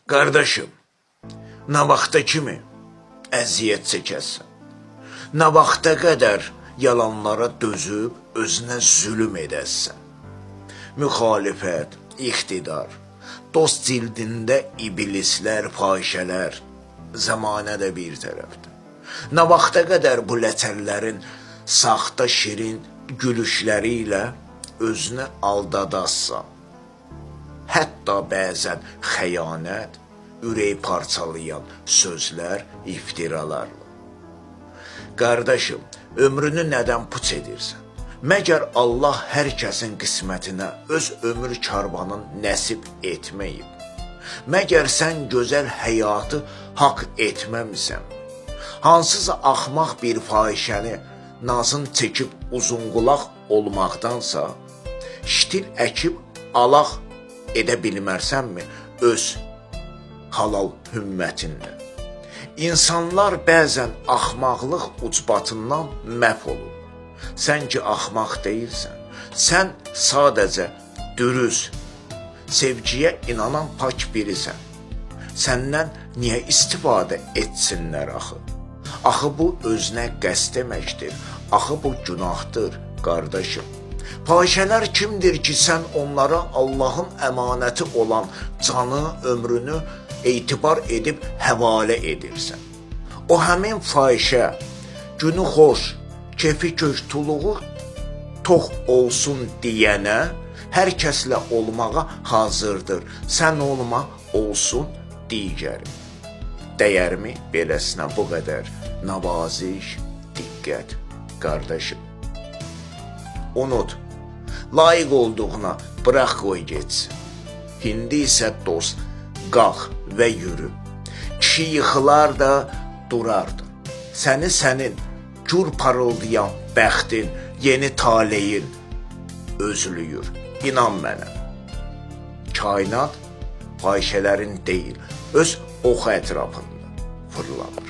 Qardaşım, nə vaxta kimi əziyyət çəkəsən? Nə vaxta qədər yalanlara dözüb özünə zülm edəsən? Müxalifət, iqtidar, dost cildində iblislər, fahişələr, zəmanə də bir tərəfdə. Nə vaxta qədər bu lətəllərin saxta şirin gülüşləri ilə özünü aldadasan? Hətta bəzən xəyanət, ürək parçalayan sözlər, iftiralarla. Qardaşım, ömrünü nədən puç edirsən? Məgər Allah hər kəsin qismətinə öz ömür karvanın nəsib etməyib? Məgər sən gözəl həyatı haqq etməmisən? Hansısa axmaq bir fahişəni nazın çəkib uzunqulaq olmaqdansa, ştil əkib alaq edə bilmərsənmi öz halal hümmətinlə? İnsanlar bəzən axmaqlıq ucbatından məhv olur. Sən ki axmaq deyilsən. Sən sadəcə dürüst, sevgiyə inanan pak birisən. Səndən niyə istifadə etsinlər axı? Axı bu özünə qəsd deməkdir. Axı bu günahdır, qardaşım. Fahişələr kimdir ki, sən onlara Allahın əmanəti olan canı, ömrünü etibar edib həvalə edirsən? O həmin fahişə günü xoş, kefi kök, tuluğu tox olsun deyənə hər kəslə olmağa hazırdır. Sən olma, olsun digəri. Dəyərmi beləsinə bu qədər navaziş, diqqət, qardaşım? Unut. Layiq olduğuna bırax qoy getsin. İndi isə dost, qalx və yürü. Kişi yıxılar da durardı. Səni sənin gür parıldayan bəxtin, yeni taleyin özlüyür. İnan mənə. Kainat fahişələrin deyil, öz oxu ətrafında fırlanır.